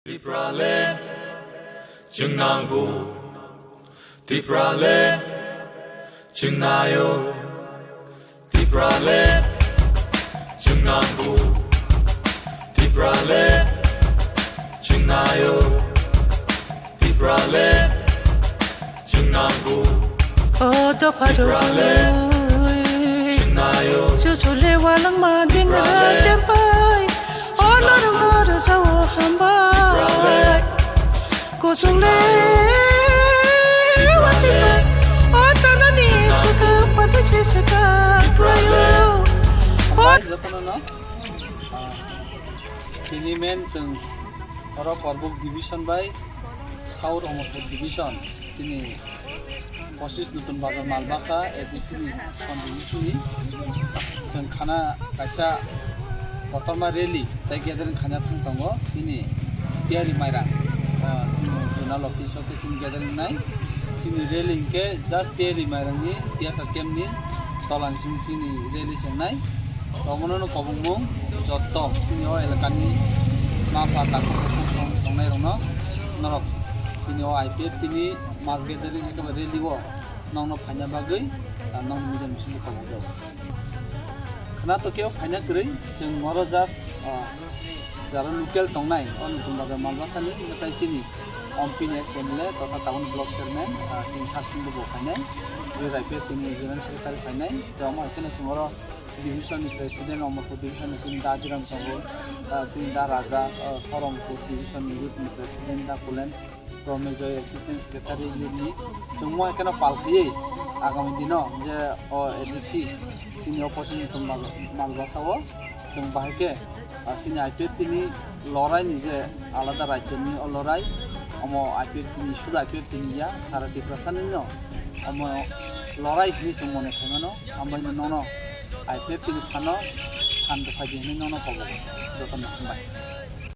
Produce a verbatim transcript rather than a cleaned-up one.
Tipraland, chwng nango. Tipraland, chwng naio. Tipraland, chwng nango. Tipraland, chwng naio. Tipraland, chwng nango. O dopha Tipraland, rwgwi. Chwng naio. Chuchule walangma dingra Tipraland, champai. O norok no rwjao hambai. Tipraland, kuchung le wati bai. O tanani saka pati se saka krayo. O jotono no, ah, tini men chwng oro Korbuk division bai South Omorpur division chini Posis Nutun Bazar Malbasa A D C ni contribution ni chwng khana kaisa kotorma rally tei gathering khaina thang tongo. Bini tiyari mairang, ah, chini zonal office o khe chini gathering nai. Chini rally hinkhe just tiyari mairang ni tiyasa camp ni tola ni simi chini rally chwng nai. Omono no kobongmung jotto chini o elakani ma pha takhuk bukhuk song tongnai rokno norok chini o I P F T ni mass gathering eke ba rally o nokno phaina bagwi, ah, nokni media ni bisingo kobok jago. Khna to kebo phaina kwrwi, chwng oro just, ah, jara local tongnai, o Nutun Bazar Malbasani, hwnkhe tai chini M P ni S M L A totha tabukni block chairman, ah, chini sir singbo bo phainai, tei I P F T ni general secretary phainai, tei omo hai kheno chwng oro division ni president, Omorpur division ni chini Da Ajiram tongo, ah, chini Da Raja, ah, Sorongpur division ni youth ni president Da Kulen, Romesh Joy assistant secretary youth ni. Chwng mo hai kheno pal khaiwi agami dino je o A D C chini opposition ni tongma malbasa o chwng bahai khe, ah, chini I P F T ni lorai ni je alada rajyo ni o lorai, omo I P F T ni, sudu I P F T ni ya, sara Tiprasa ni no omo lorai hinwi chwng mone khaimano, hambai no nono I P F T ni phano phan bwkhai di hinwi nono kobo jotono hambai.